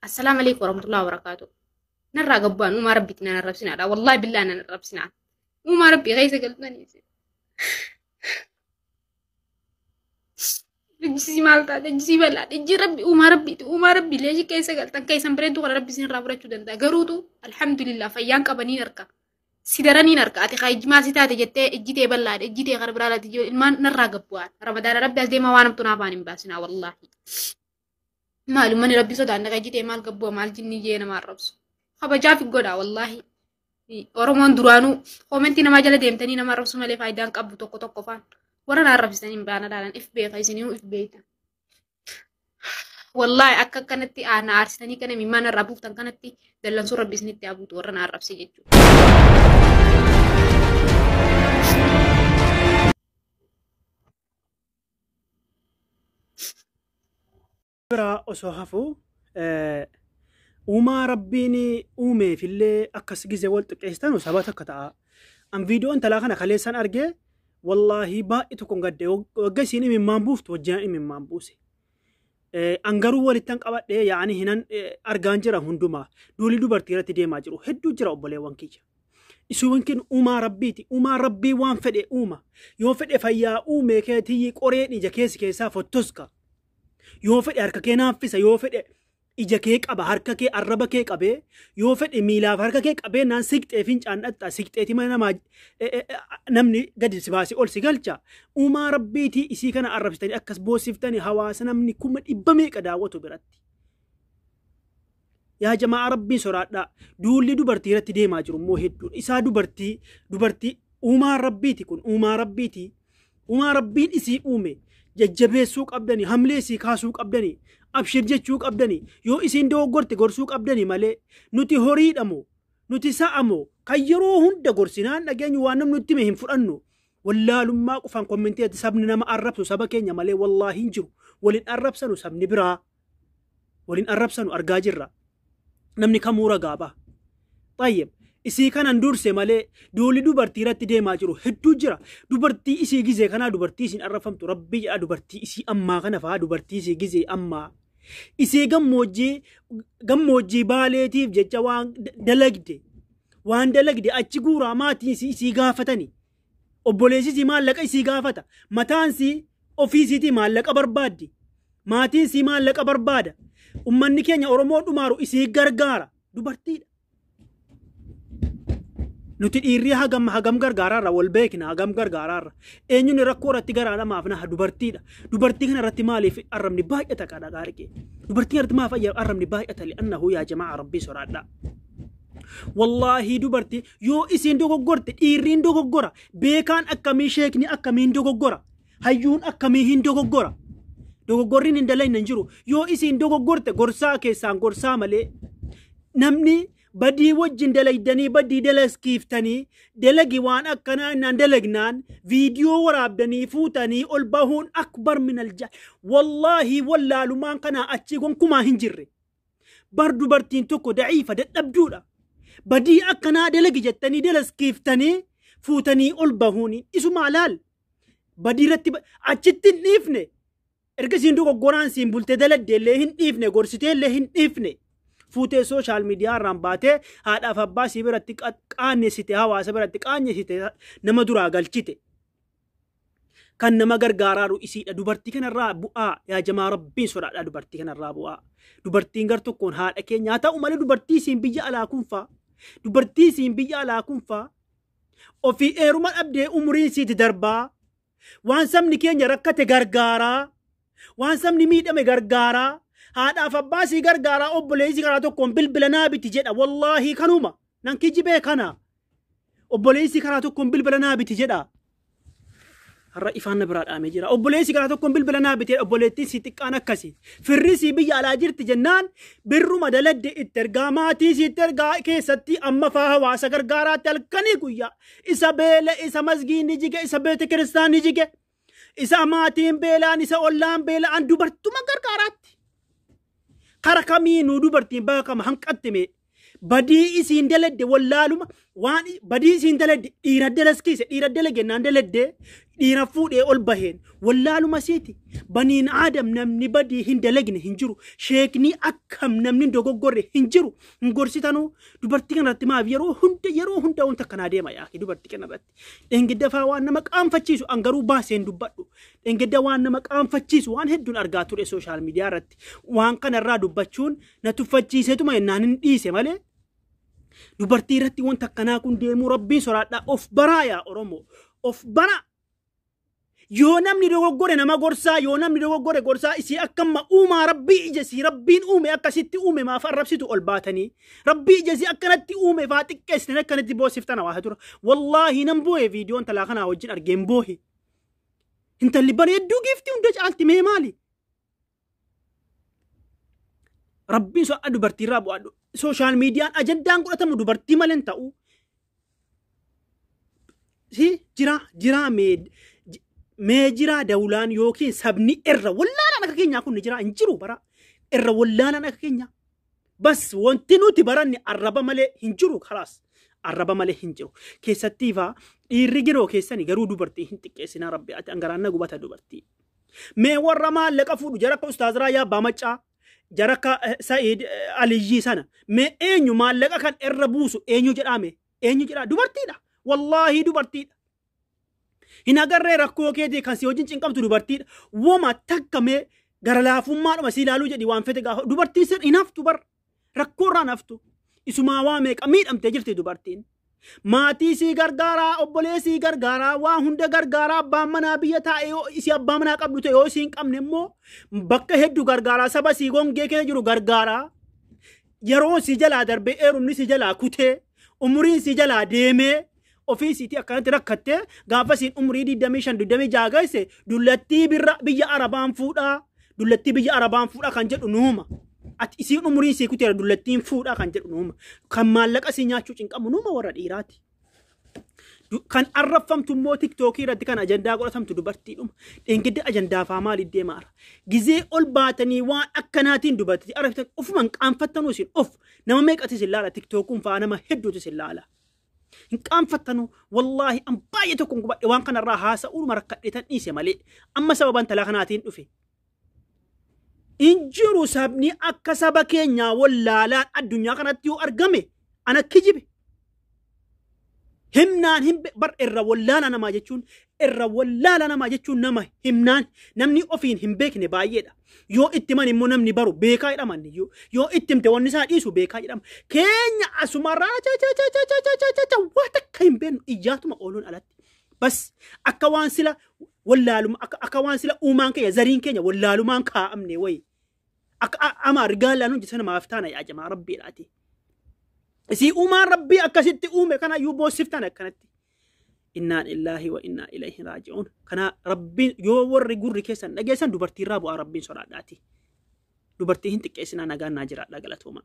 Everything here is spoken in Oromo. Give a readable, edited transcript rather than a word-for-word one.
Assalaamu alaikum warahmatullahi wabarakaatuh. Narraa gabbaan uumaa rabbiitti nan arrabsinaadha. Wallaahi billaa nan arrabsinaa. Uumaa rabbii keessa galtanii. Ijjisii maal taate ijjisii bal'aa ijji rabbi uumaa rabbiiti uumaa rabbii leeshi keessa galtan keessan bareedduu kana rabbi isin irraa fudhachuu danda'a. Garuutu alhamdulillah fayyaan qabaniin harka. Si daraniin harka ati kaa ijji maal si taate jettee ijji tee bal'aadha ijji tee kana biraa laati ilmaan narraa gabbu'aan ramadaana rabbi as deemaa waan hamtu naaf hin baasinaa wallaahi. Maalummaan rabbi sodaanna ijji tee maal gabbu'a maal jinni jee nama arrabsu. Kabajaaf godha wallaahi. Oromoon duraanuu koomentii namaa jala deemtanii nama arrabsu malee faayidaan qabdu tokko tokko faan. Warra na arrabsisan hin baana laalan if beeka isinii if beektan. Wallaahi akka akkanatti na aarsitanii kana mimmaan irraa buuftan kanatti dallansuu rabbi isinitti haa buutu warra na arrabse jechuudha. Biraa osoo hafu uumaa rabbiin uumeefillee akkas gizee wal xiqqeessitanu saba takka ta'a. An viidiyoo intalaa kana kaleessan argee wallaahi baay'ee tokkoon gadde wagga isiin imimmaan buuftu wajjin imimmaan buuse. An garuu walittan qabadhee yaa'anii hinan argaan jira hundumaa duuli dubartii irratti deemaa jiru hedduu jira obboleewwan kiyya. Isuun kun uumaa rabbiiti. Uumaa rabbii waan fedhe uuma. Yoo fedhe fayyaa uume keetii qoreen ija keessi keessaa fottoska. Yoo fedhe harka kee naaffisa yoo fedhe ija kee qaba harka kee arraba kee qabee yoo fedhe miilaaf harka kee qabee naan siqxee fincaan dhaxxa siqxeeti mana namaa namni gadi si baasee ol si galcha. Uumaa rabbiitii isii kana arrabsitanii akkas boosiftanii hawaasa namni 100,000 meeqa daawwatu biratti. Yaa jamaa rabbiin soraadhaa duulli dubartii irratti deemaa jiru immoo hedduudha. Isaa dubartii uumaa rabbiiti kun uumaa rabbiiti. Uumaa rabbiin isii uume jajjabeessuu qabdanii hamlee isii kaasuu qabdanii abshir jechuu qabdanii yoo isiin dogoggorte gorsuu qabdanii malee nuti horiidha moo nuti sa'a moo kan yeroo hunda gorsinaan dhageenyu waan namni nutti hime hin fudhannu. Wallaalummaa qofaan kommentii sabni nama arrabsu saba keenya malee wallaahi hin jiru. Waliin arrabsanu sabni biraa waliin arrabsanu argaa jirra. Namni kamuu ragaa ba'a. Tayyib isii kanan durse malee duulli dubartii irratti deemaa jiru hedduu jira. Dubartii isii gizee kanaa dubartii isiin arrabfamtu rabbi jedha dubartii isii ammaa kana fa'aa dubartii isii gizee ammaa. Isii gammoojjii baaleetiif jecha waan dalagde achi guuraa maatiin isii gaafatani. Obboleessi isii maallaqa isii gaafata. Mataan isii ofii isiitii maallaqa barbaaddi. Maatiin isii maallaqa barbaada. Ummanni keenya Oromoo dhumaaru isii gargaara. Dubartiidha. Nuti dhiirri hagam gargaaraarra wal beekna hagam gargaaraarra. Eenyuun rakkoo irratti garaa namaaf naha dubartiidha. Dubartii kana irratti maaliif arrabni baay'ata kadha gaariqee. Dubartii irratti maaf arrabni baay'ata li'annahu yaa jamaa rabbii soraadha. Wallaahi dubartii yoo isiin dogoggorte dhiirriin dogoggora. Beekaan akkamii sheekni akkamiin dogoggora. Hayyuun akkamii hin dogoggora. Dogoggorriin hin dalagne hin jiru. Yoo isiin dogoggorte gorsaa keessaan gorsaa malee namni badii wajjin dalagdanii badii dalaskiiftanii dalagi waan akkanaa innaan dalagnaan viidiyoo waraabdanii fuutanii ol bahuun akbar minal jaal. Wallaahi wallaalumaan kanaa achii gonkumaa hin jirre. Bar dubartiin tokko daciifa dadhabduudha. Badii akkanaa dalagi jettanii dalaskiiftanii fuutanii ol bahuun isumaa laal. Badii irratti achitti hin dhiifne. Erga isiin dogoggoraan siin bultee daladdeellee hin dhiifne gorsiteellee hin dhiifne. Fuutee sooshaal miidiyaa irraan baatee haadhaaf abbaa isii biratti qaanessite hawaasa biratti qaanessite nama duraa galchite. Kan nama gargaaraaru isiidha. Dubartii kanarraa bu'aa yaa jamaa rabbiin sodaadha dubartii kanarraa bu'aa. Dubartiin gar tokkoon haadha keenya haa ta'u malee dubartii isiin biyya alaa kunfaa. Dubartii isiin biyya alaa kunfaa. Ofii eeruma dhabdee umuriin isiitti darbaa. Waan sabni keenya rakkate gargaaraa. Waan sabni miidhame gargaaraa. Haadhaaf abbaa isii gargaaraa obboleessi karaa tokkoon bilbila naa biti jedha. Wallaahi kanuma nan kijibee kana. Obboleessi karaa tokkoon bilbila naa biti jedha. Har'a ifaan na biraa dhaamee jira. Obboleessi karaa tokkoon bilbila naa biti obboleettiin si xiqqaan akkasi. Firri si biyya alaa jirti jennaan birruma daladde itti ergaa maatii si itti ergaa keessatti amma faa hawaasa gargaaraatti halkanii guyyaa. Isa beela isa masgiinni jige isa beete kiristaanni jige. Isa maatiin beelaan isa ollaan beelaan dubartuma gargaaraatti. Kara kamiinuu dubartiin bakka hanqattime badii isiin daladde wallaaluma Waan badii isiin daladde dhiira dalaskiise, dhiira dalagennaan daladde, dhiira fuudhee ol baheen wallaaluma siiti. Baniin aadam namni badii hin dalagne hin jiru. Sheekni akkam namni hin dogoggorre hin jiru. Hin gorsitanuu dubartii kanarratti maaf yeroo hunda wanta akkanaa deema yaaki dubartii kanarratti? Dhengidda faa waan nama qaanfachiisu an garuu baaseen dubbadhu. Dhengidda waan nama qaanfachiisu waan hedduun argaa ture social media irratti. Waan kanarraa dubbachuun na tuffachiiseetuma jennaan hin dhiise malee. Dubartii irratti wanta akkanaa kun deemuu, Rabbiin soraadhaa, of baraa yaa Oromoo, of baraa. Yoo namni dogoggore nama gorsaa, yoo namni dogoggore gorsaa. Isii akkamma uumaa Rabbii ija isii Rabbiin uume akkasitti uume maaf arrabsitu ol baatanii? Rabbii ija isii akkanatti uume faa xiqqeessitan, akkanatti boosiftana waa tura. Wallaahi nan boo'e, viidiyoon talaa kanaa wajjin argeen boohe. Intalli bareedduu giiftii hunda caalti, mee maali? Rabbiin so'a dubartiirraa bu'aadhu. Social mediaan ajandaan godhatamu dubartii malee hin ta'u. Si jira jira mee jira dawlaan yookiin sabni irra wallaalaan akka keenyaa kun ni jira? Hin jiru bara irra wallaalaan akka keenyaa. Bas wanti nuti baranne arraba malee hin jiru, kalaas arraba malee hin jiru. Keessattii faa dhiirri giroo keessani garuu dubartii hin xiqqeessinaa. Rabbi ati angaraan na gubata dubartii. Mee warra maallaqa fuudhu, jara akka Ustaaz Raayyaa Abbaa Maccaa, jara akka Sa'iid Aliyyii sana, mee eenyu maallaqa kan irra buusu eenyu jedhame? Eenyu jedhaa? Dubartiidha. Wallaahi dubartiidha. Hin agarree rakkoo keetii kan si wajjin cinqamtu dubartiidha. Woma takka mee gara laafummaadhuma si ilaaluu jedhi waan fete gaafa dubartiin sir hin haftu bar, rakkoo irraa haftu. Isumaa waa meeqa miidhamtee jirti dubartiin. Maatii sii gargaaraa, obboleessii gargaaraa, waa hunda gargaaraa, abbaan manaa biyya taa'e yoo isii abbaa manaa qabdu ta'e, yoo isii hin qabne immoo bakka hedduu gargaaraa, saba sii gongee keessa jiru gargaaraa. Yeroo si jalaa darbee, eerumni si jalaa kutee, umuriin si jalaa deemee, ofii isiitii akkanatti rakkattee, gaafa isiin umurii 25 26 geesse "Dullattii birra biyya Arabaan fuudhaa, dullattii biyya Arabaan fuudhaa" kan jedhu nuuma. Ati isiin umuriin sii kuteera, dullattiin fuudhaa kan jedhu nuuma. Kan maallaqa sii nyaachuu cinqamu nuuma warra dhiiraati. Kan arrabfamtu immoo TikTokii irratti kan ajandaa godhatamtu dubartiidhuma. Dhengidda ajandaa faa maaliif deemaara? Gizee ol baatanii waan akkanaatiin dubartii arrabsitan ofuma hin qaanfattanuu isin? Of nama meeqatu isin laala? TikTokuun faa nama hedduutu isin laala. Hin qaanfattanuu? Wallaahi an baay'ee tokko hin gubadhe. Waan kanarraa haasa'uudhuma rakkadhee tan dhiise malee amma sababa intalaa kanaatiin dhufe. In jiru sabni akka saba keenyaa wallaalaan addunyaa kanatti yoo argame ana kijibe. Himnaan hin bar irra wallaala namaa jechuun, irra wallaala namaa jechuun nama himnaan namni ofiin hin beekne baay'eedha. Yoo itti himan immoo namni baru beekaa jedhaman, yoo itti himte wanni isaa dhiisu beekaa jedhama. Keenya asumarraa cha cha cha cha cha cha cha cha cha waa takka hin beeknu iyyaatuma ooluun alatti. Bas akka waan sila wallaaluma, akka waan sila uumaan keenya, zariin keenya wallaalumaan kaa'amne wayi. Akka ama rigaalaan hojjetan namaaf taana yaa jamaa Rabbiidhaati. Isii uumaan Rabbii akkasitti uume kana iyyuu boossiftan akkanatti. Innaa lillaahi wa innaa ilayhi raaji'uun. Kana Rabbiin yoo warri gurri keessan dhageessan dubartiirraa bu'aa, Rabbiin sodaadhaati. Dubartii hin xiqqeessinaa. Nagaan naa jiraadhaa, galatooma.